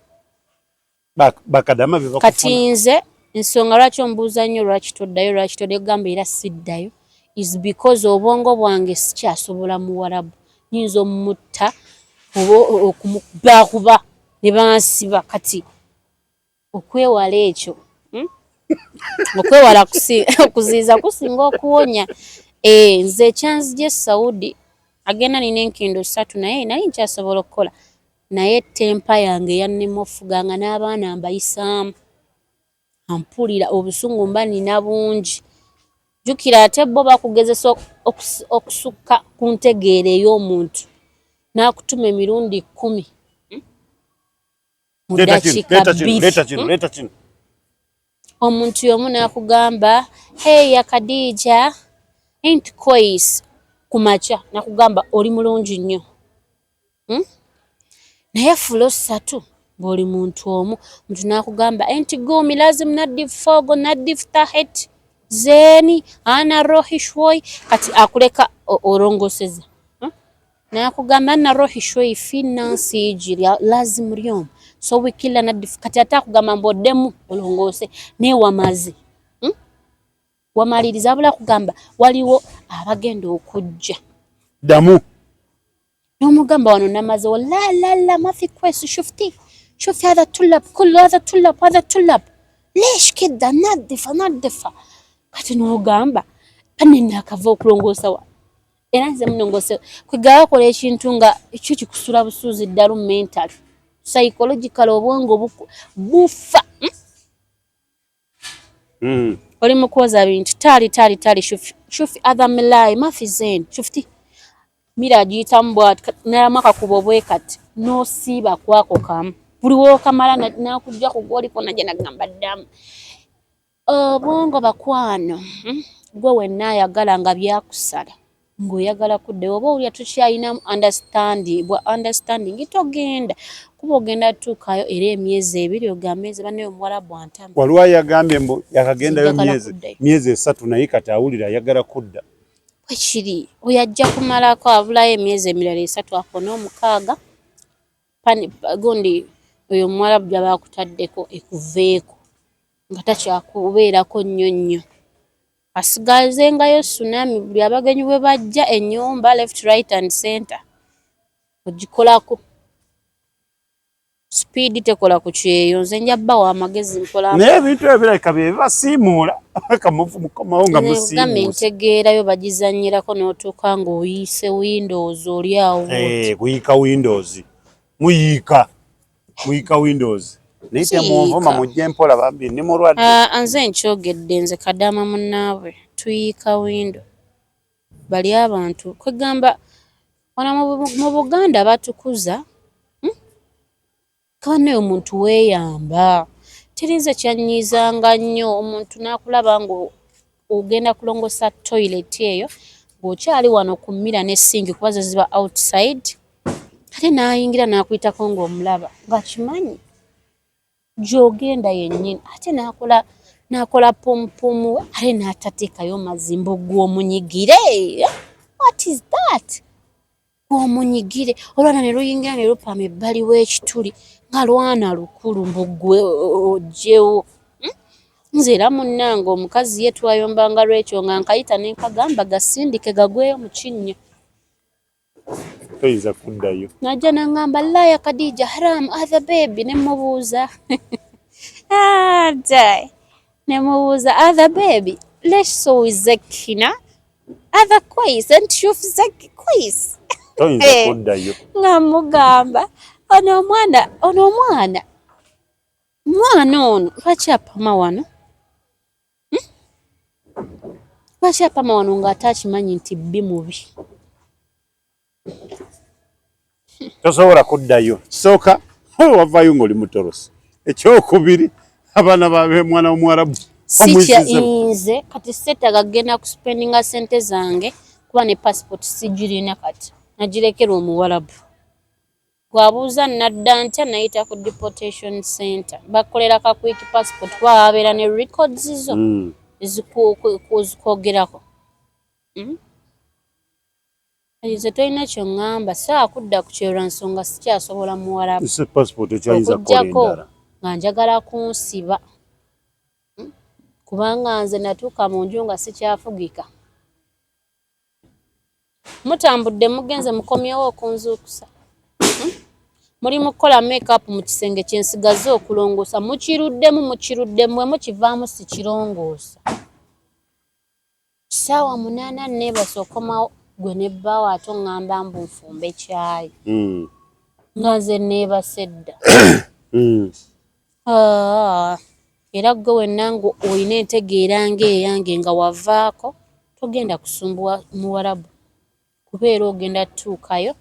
Bakadama be Kati bakufuna. Nze ensonga lwaki ombuuza nnyo lwaki toddayo, lwaki toddayo, gamba era siddayo is because obwongo bwange sikyasobola muwarabu. Nyinza omutta oba okumubakuba ne bansiba. Kati okwewala ekyo, Okwewala okuziiza kusinga okuwonya. Eh, nze ekyanzija e Saudi agenda nina enkindo ssatu, naye nali nkyasobola okukola, naye temper yange yannema ofuganga n'abaana mbayisaamu, ampulira obusungu mba nina bungi. Jjukira ate bo bakugezesa okusukka ku ntegeera ey'omuntu, n'akutuma emirundi 10 mu ddakiika 2. Omuntu y'omu n'akugamba, "Hey ya Khadija, inti kwais?" Ku makya n'akugamba oli mulungi nnyo, Naye floor ssatu ng'oli muntu omu, omuntu n'akugamba enti gumi lazim nadif fogo nadif tahet zeni ana rohi shwoi. Kati akuleka olongoseza, N'akugamba ana rohi shwoi fi nansi iji lazim lyom so wikila nadif. Kati ate akugamba mbu oddemu olongoose, naye wamaze, Wamaliriza, abula kugamba waliwo abagenda okujja. Ddamu. N'omugamba wano namaze, la la la mafi kwesi, shufti shufi hadha tulab kullu hadha tulab hadha tulab lesh kidda nadifa nadifa. Kati n'ogamba panene akava okulongoosa wa, era nze munongoose kwegaba bakola ekintu nga ekyo kikusula busuuzi ddalu mental psychological, obwongo bufa, Oli mu kwoza bintu, taali taali taali, shufi shufi adha milai mafi zen shufti mira agiyitamu bwati nalamu akakubo bwe kati n'osiiba kwako kamu buli wookamala n'akujja ku gwoliko najja nagamba ddamu obwongo bakwano, Gwe wenna ayagala nga byakusala ng'oyagala kuddayo oba owulira tukyalinamu understanding bwa understanding, togenda kuba ogenda tuukayo era emyezi 2 ogambe nze bannaye omuwarabu antama. Waliwo ayagambye mbu yakagendayo myezi 3, naye kati awulira ayagala kudda. Bwekiri, oyo ajja kumalako abulayo emyezi emirala 3 akone 6, gundi oyo omuwarabu gy'aba akutaddeko ekuveeko nga takyakubeerako nnyo nnyo, asigazengayo tsunami buli abagenyi bwe bajja ennyumba left, right and center ogikolako. Speed tekola ku kyeyo, nze nja bbawa amagezi mpola. Naye ebintu ebyo birabika bye bibasiimuula mukomawo nga gambe musiimuuse. Entegeerayo bagizannyirako n'otuuka ng'oyiise windows oli awo bw'oti. Eh, kuyiika windows, muyiika muyiika windows, naye temunvuma. Siyiika. Mujje mpola bambi, ndi mulwadde. Ah, nze nkyogedde, nze kadaama munnaabwe, tuyiika window bali abantu kwegamba wano mu Buganda batukuza, Kaba omuntu weeyamba, terinze kyannyiizanga nnyo omuntu n'akulaba ng'ogenda kulongoosa toilet eyo ng'okyali wano ku mirror ne sink, kuba zo ziba outside, ate n'ayingira n'akuyitako ng'omulaba ng'akimanyi gy'ogenda yennyini, ate n'akola n'akola pumpumu we, ate n'atateekayo mazzi mbu ggwe omunyigire. What is that? Omunyigire olwana ne luyingira ne lupama ebbali w'ekituli nga lwana lukulu, mbu ggwe oggyewo, Nze era munnange omukazi ye twayombanga lwekyo nga nkayita ne nkagamba gasindike gagweyo mu kinnya. Toyinza kuddayo. Najja n'aŋŋamba, "La ya Khadija, haram other baby." Ne mubuuza, ah, dai, ne mubuuza, "Other baby lesh sowi zakina other kwais and shuf zaki kwais?" Toyinza kuddayo. Nga mugamba ono omwana, ono omwana, mwana ono lwaki apama wano, Lwaki apama wano ng'ate akimanyi nti bbi mubi? Tosobola kuddayo. Kisooka, wavaayo ng'oli mutorosi. Ekyokubiri, abaana babe mwana w'omuwarabu. Sikya nze kati seetaaga kugenda kuspendinga sente zange kuba ne passport sigirina, kati nagirekera omuwarabu. Gwabuuza nadda ntya, nayita ku deportation center, bakolera ka quick passport kuba babeera ne records zo ezikwogerako, Nze tolina kyoŋŋamba, saa kudda ku kyeyo lwa nsonga sikyasobola muwarabu. Passport ekyayinza kukola Okuggyako endala. nga njagala kunsiba, Kubanga nze natuuka mu nju nga sikyafugika. Mutambudde mugenze mukomyewo okunzuukusa, Muli mu kukola make-up mu kisenge kye nsigaze okulongoosa, mukiruddemu mukiruddemu, bwe mukivaamu sikirongoosa. Ssaawa 8 nneebase okomawo gwe ne bbaawo ate oŋŋamba mbu nfumbe kyayi. Nga nze nneebase dda. Ah, era ggwe wenna ng'olina entegeera ng'eyange nga wavaako togenda kusumbuwa Muwarabu kuba era ogenda tutuukayo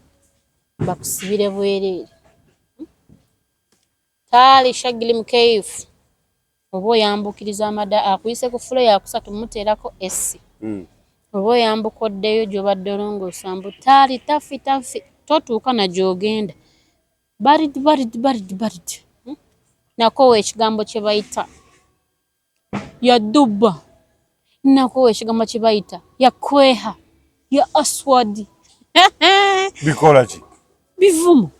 bakusibire bwereere. Taali Shagili Mukeifu oba oyambukiriza amada akuyise ku fulo yakusatu muteerako essi. Oba oyambuka oddeyo gy'obadde olongoosa mbu taali tafi tafi totuuka na gy'ogenda. Baridi baridi baridi baridi. Nakoowa ekigambo kye bayita ya dubba. Nakoowa ekigambo kye bayita ya kweha ya aswadi. Bikola ki? Bivumo.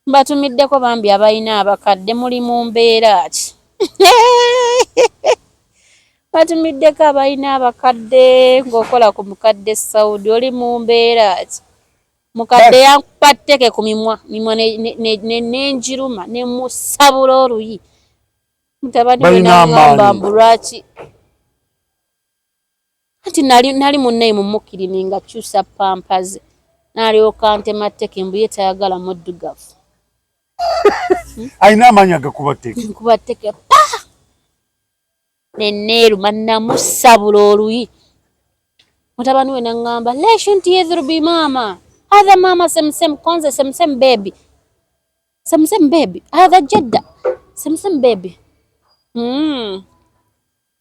Mbatumiddeko bambi abalina abakadde muli mu mbeera ki? Batumiddeko abalina abakadde ng'okola ku mukadde Saudi oli mu mbeera ki? Mukadde yankuba tteke ku mimwa mimwa nenjiruma ne musabula oluyi. Mutabani we n'aŋŋamba mbu lwaki anti nali nali munnaye mu mukirini nga kyusa pampa ze n'alyoka ntema tteke mbu ye tayagala muddugavu. Alina amaanyi agakuba tteke. Nkuba tteke pa ne neeruma namusabula oluyi. Mutabani we n'aŋŋamba leshi nti yedhrubi maama hadha maama semsem konze semsem baby semsem baby hadha jedda semsem baby.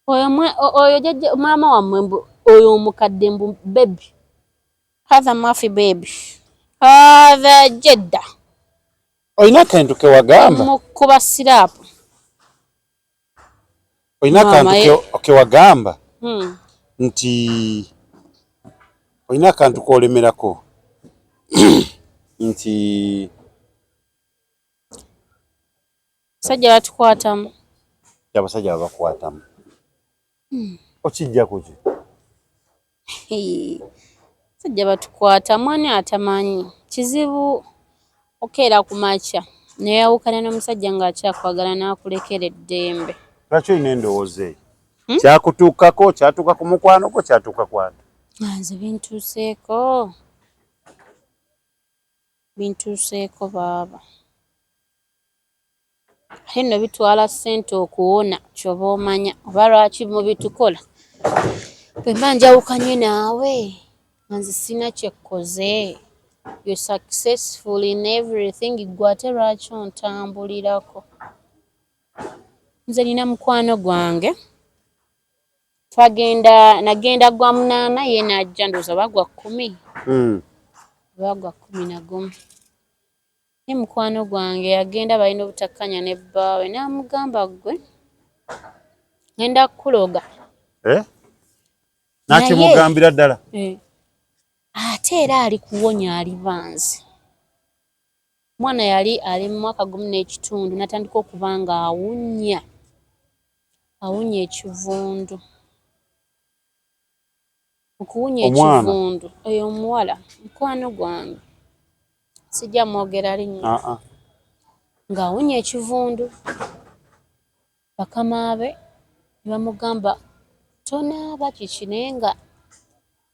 Oyo oyo jajja maama wammwe mbu oyo omukadde mbu baby hadha mafi baby hadha jedda. Olina akantu ke wagamba mukuba siraapu. Olina akantu ke wagamba nti olina akantu k'olemerako nti Abasajja batukwatamu. Abasajja babakwatamu. Okijja kuki? Abasajja batukwatamu ani atamanyi. Kizibu okeera ku makya neyawukana n'omusajja ng'akyakwagala n'akulekera eddembe. Lwaki olina endowooza eyo? Kyakutuukako, kyatuuka ku mukwano gwo, kyatuuka ku ani? Nze bintuuseeko. Bintuuseeko baaba. Ate nno bitwala ssente okuwona ky'oba omanya oba lwaki mubitukola. Bwe mba njawukanye naawe nga nze sirina kye kkoze, you successful in everything ggwe ate lwaki ontambulirako? Nze nina mukwano gwange twagenda nagenda gwa 8 ye n'ajja ndowooza oba gwa 10 oba gwa 11. Naye mukwano gwange yagenda balina obutakkanya ne bbaawe n'amugamba ggwe ngenda kukuloga. N'akimugambira ddala. Ate era ali kuwonya aliba nze. Omwana yali ali mu mwaka 1.5 n'atandika okuba nga awunya awunya ekivundu. Okuwunya ekivundu oyo omuwala mukwano gwange sijja mwogera linnya ng'awunya ekivundu bakama be ne bamugamba tonaaba kiki naye nga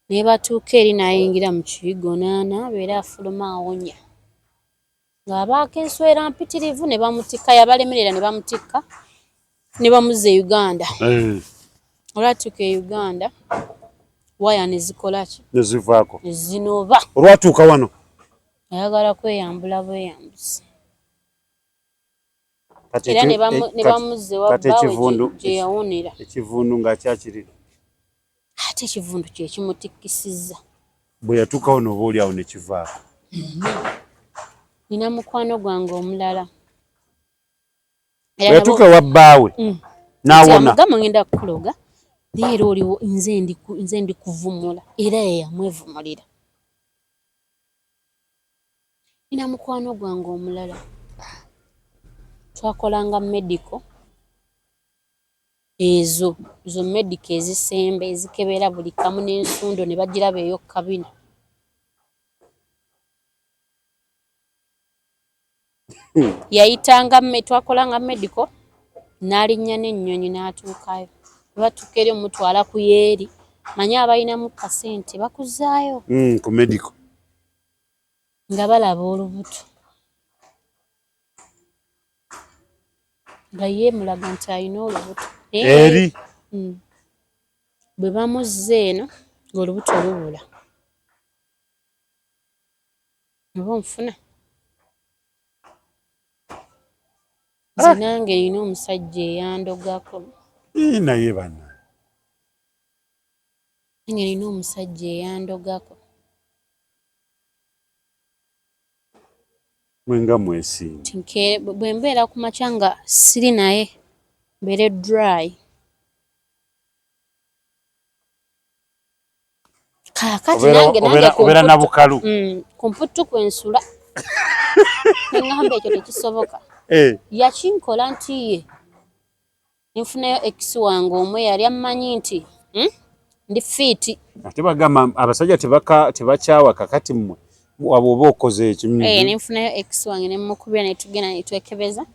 ne batuuka eri n'ayingira mu kiyigo n'anaaba era afuluma awonya ng'abaako enswera mpitirivu ne bamutikka yabalemerera ne bamutikka ne bamuzza e Uganda. Olwatuuka e Uganda waya ne zikola ki? Ne zivaako. Ne zinoba. Olwatuuka wano ayagala kweyambula bweyambuzi. Era ne bamuzza ewa bbaawe gye yawonera. Ekivundu ng'akyakirina. Ate ekivundu kye kimutikkisizza. Bwe yatuukawo n'oba oli awo ne kivaako. Nina mukwano gwange omulala. Bwe yatuuka ewa bbaawe n'awona. Mugamba ngenda kukuloga naye era oliwo nze ndi kuvumula era ye yamwevumulira. Nina mukwano gwange omulala twakolanga medical ezo zo medical ezisemba ezikebera buli kamu n'ensundo ne bagiraba eyo kabina. Yayitanga twakolanga medical n'alinnya n'ennyonyi n'atuukayo. Batuuka eri omutwala ku yeeri, manye abalinamu kasente bakuzaayo. Ku medical. Nga balaba olubuto. Nga ye mulaga nti alina olubuto. Eri. Bwe bamuzza eno ng'olubuto lubula. Oba onfuna? Nze nange nina omusajja eyandogako. Naye bana. Nange nina omusajja eyandogako. Mwenga mwesiimye. Bwe mbeera ku makya nga siri naye mbeere dry. Kaakati nange nange obeera na bukalu. Ku mputtu kwe nsula. Ne ŋŋamba ekyo tekisoboka. Yakinkola nti ye nfunayo ex wange omu eyali ammanyi nti ndi fiiti. Ate bagamba abasajja tebakyawa kakati mmwe waba oba okoze eki. Ne nfunayo ex wange ne mmukubira ne tugenda ne twekebeza.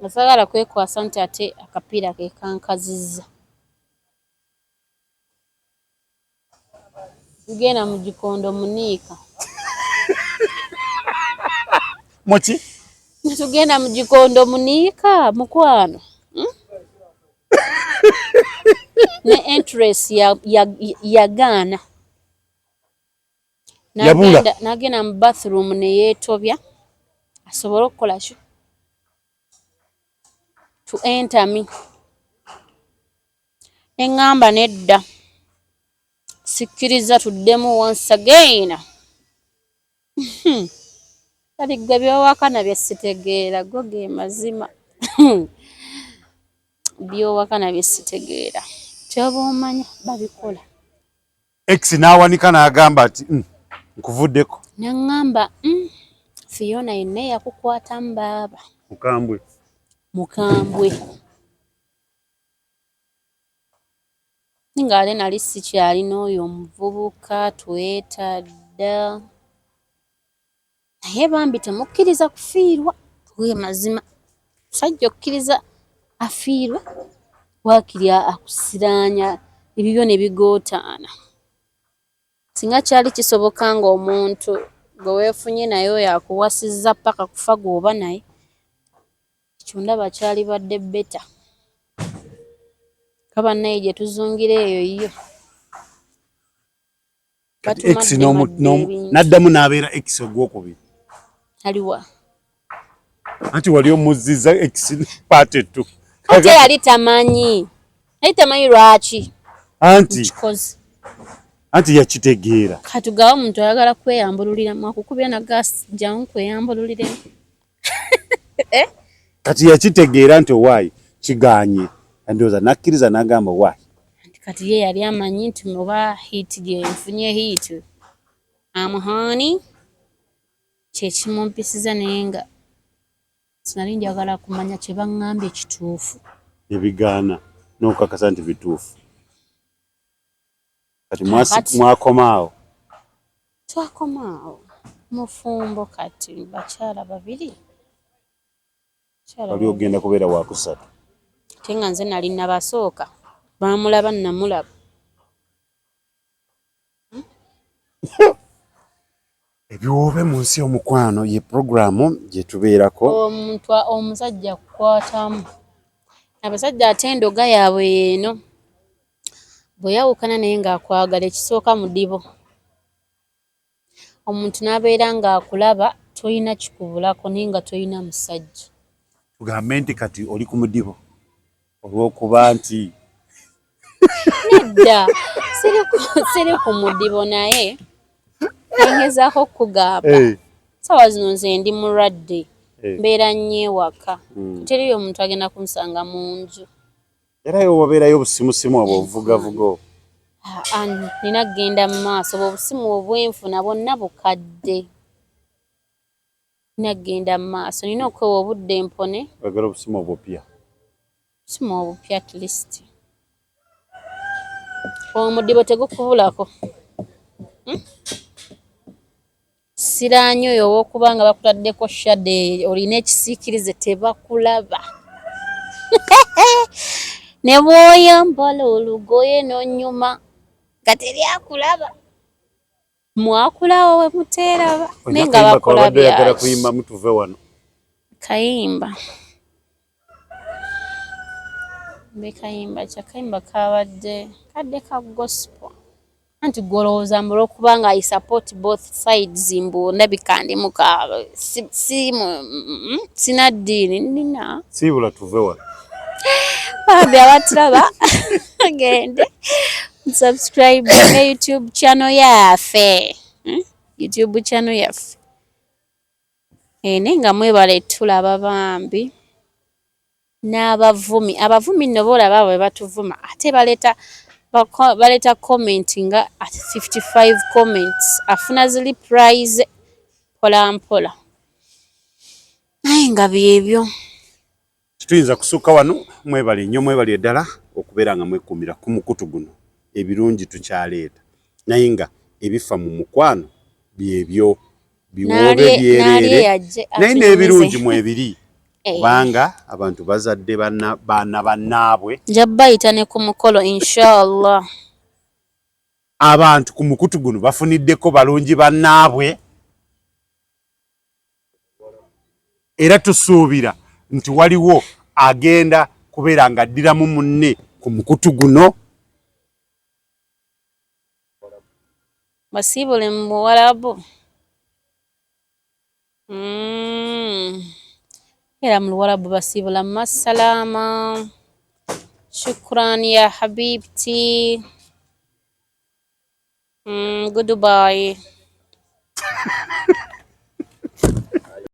Nga saagala kwekwasa nti ate akapiira ke kankazizza. Tugenda mu gikondo muniika. Muki? Tugenda mu gikondo muniika mukwano. Ne entrance yagaana. Yabula. N'agenda mu bathroom ne yeetobya asobole okukola ki? To enter me. Ne ŋŋamba nedda. Sikkiriza tuddemu once again. Kati ggwe by'owakana bye sitegeera go ge mazima. By'owakana bye sitegeera. Ky'oba omanya babikola. Ex n'awanika n'agamba nti nkuvuddeko. N'aŋŋamba Fiona yenna eyakukwatamu baaba. Mukambwe. Mukambwe. Ng'ate nali sikyalina oyo omuvubuka twetadda. Naye bambi temukkiriza kufiirwa. Ge mazima. Musajja okkiriza afiirwe waakiri akusiraanya ebibyo ne bigootaana. Singa kyali kisoboka ng'omuntu gwe weefunye naye oyo akuwasizza ppaka kufa gw'oba naye, ekyo ndaba kyalibadde better. Ka bannaye gye tuzungira eyo yo. Ex n'addamu n'abeera ex ogwokubiri. Aliwa? Anti wali omuzizza ex part 2. Ate yali tamanyi. Yali tamanyi lwaki. Anti nkikoze. Anti yakitegeera. Katugawa omuntu ayagala kweyambululiramu akukubira na gas jangu nkweyambululiremu. Kati yakitegeera nti owaayi kigaanye. Ndowooza n'akkiriza n'agamba owaayi. Kati ye yali amanyi nti oba heat gye nfunye heat. Amuhaani kye kimumpisiza naye nga sinali njagala kumanya kye baŋŋambye kituufu. Ebigaana n'okukakasa nti bituufu. Kati mwakoma awo? Twakoma awo. Mufumbo kati bakyala babiri. Wali ogenda kubeera wakusatu. Ate nga nze nali nabasooka baamulaba namulaba. Ebiwoobe mu nsi omukwano ye pulogulaamu gye tubeerako. Omuntu omusajja kukwatamu. Abasajja ate endoga yaabwe yeeno. Bwe yawukana naye ng'akwagala ekisooka mudibo. Omuntu n'abeera ng'akulaba tolina kikubulako naye nga tolina musajja. Tugambe nti kati oli ku mudibo olw'okuba nti nedda siri ku mudibo naye ngezaako okukugamba. Ssaawa zino nze ndi mulwadde. Mbeera nnyo ewaka. Teriyo omuntu agenda kunsanga mu nju. Era yo wabeerayo obusimusimu obwo obuvugavuga obwo. Nina kugenda mu maaso obwo obusimu obwenfuna bwonna bukadde. Nina kugenda mu maaso nina okwewa obudde mpone. Oyagala obusimu obupya? Obusimu obupya at least. Omudibo tegukubulako. Siraanyi oyo ow'okuba nga bakutaddeko shade olina ekisiikirize tebakulaba. Ne bw'oyambala olugoye n'onyuma nga teri akulaba, mwakulawo we muteeraba, naye nga bakola byaki? Kuyimbamu tuve wano. Kayimba mbe kayimba ki? Akayimba kabadde kadde ka gospel. Anti gwe olowooza mbu olwokubanga I support both sides, mbu ndabika ndi muka si sina ddiini nina. Siibula tuve wano. Bambi abatulaba, gende subscribe ne YouTube channel yaffe, YouTube channel yaffe. Naye nga mwebale tulaba bambi. N'abavumi, abavumi nno boolaba bwe batuvuma, ate baleeta comment nga 55 comments, afuna ziri prize mpola mpola, naye nga byebyo. Tetuyinza kusukka wano. Mwebale nnyo, mwebale ddala okubeera nga mwekuumira ku mukutu guno. Ebirungi tukyaleeta, naye nga ebifa mu mukwano byebyo biwoobe byereere, naye n'ebirungi mwebiri, kubanga abantu bazadde baana bannaabwe. Nja bayita ne ku mukolo, inshallah. Abantu ku mukutu guno bafuniddeko balungi bannaabwe, era tusuubira nti waliwo agenda kubeera nga addiramu munne ku mukutu guno. Basiibule mu Buwalabu. Era mu Luwalabu basiibula masalaama, shukran ya habibti, goodbye.